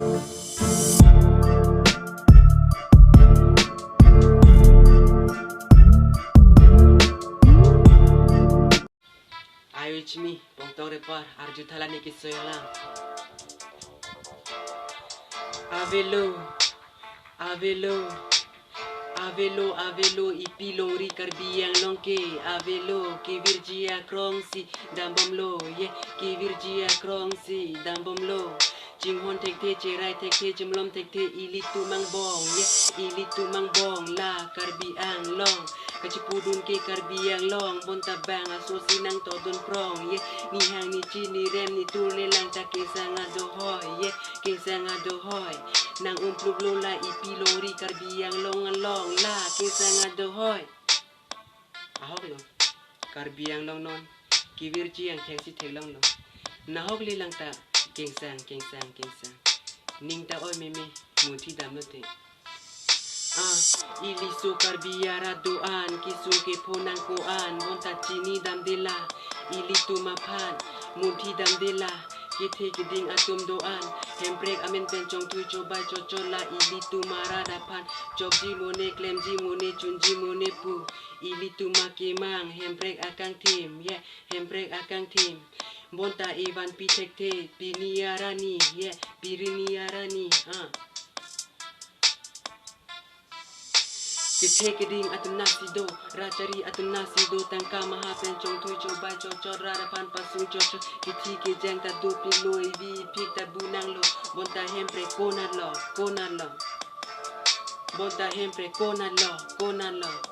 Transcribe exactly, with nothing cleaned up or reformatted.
Ayo chimi, pongtong repar, arju thalan ni kiso alam. Avelo, avelo, avelo, avelo, ipi longri Karbi Anglong ke, avelo, kevirji akrongsi dambomlo, ye, kevirji akrongsi dambomlo. Chinghon thekthe, cherai thekthe, chimlom thekthe, ilitum angbong, ye, ilitum angbong, la Karbi Anglong. Kachipudun ke Karbi Anglong, bonta bang asosi nangtodun prong, ye, nihang nichi nirem nitur le langta kengsang adohoi, ye, kengsang adohoi. Nang-umpluplo la ipi longri Karbi Anglong along, la kengsang adohoi. Ahoklo, Karbi Anglong non, kevirji angthengsi theklonglo. Nahok le langta, kengsang, kengsang, kengsang. Ning ta oi meme, munthi damlote. Ah, iliso Karbi arat do-an, kesung kephonang ko-an, bonta chinidamde la, ilitum aphan, munthi damde la, kethe keding atum do-an, Hemprek amen pen chongthui chobai chochot la, ilitum arat aphan, chopji mone, klemji mone, chunji mone pu, ilitum akemang, Hemprek akangthim, ye, Hemprek akangthim. Bonta evanpi thekthe, pini arni, ye, pirini arni, ah. Kethe keding atum nasi do, rachari atum nasi do, tangka maha pen chongthui chobai chochot, rat aphan pasung chochot, kethi kejang ta dopiklo, ivi iphik ta bunanglo, bonta Hemprek konatlo, konatlo. Bonta Hemprek konatlo, konatlo.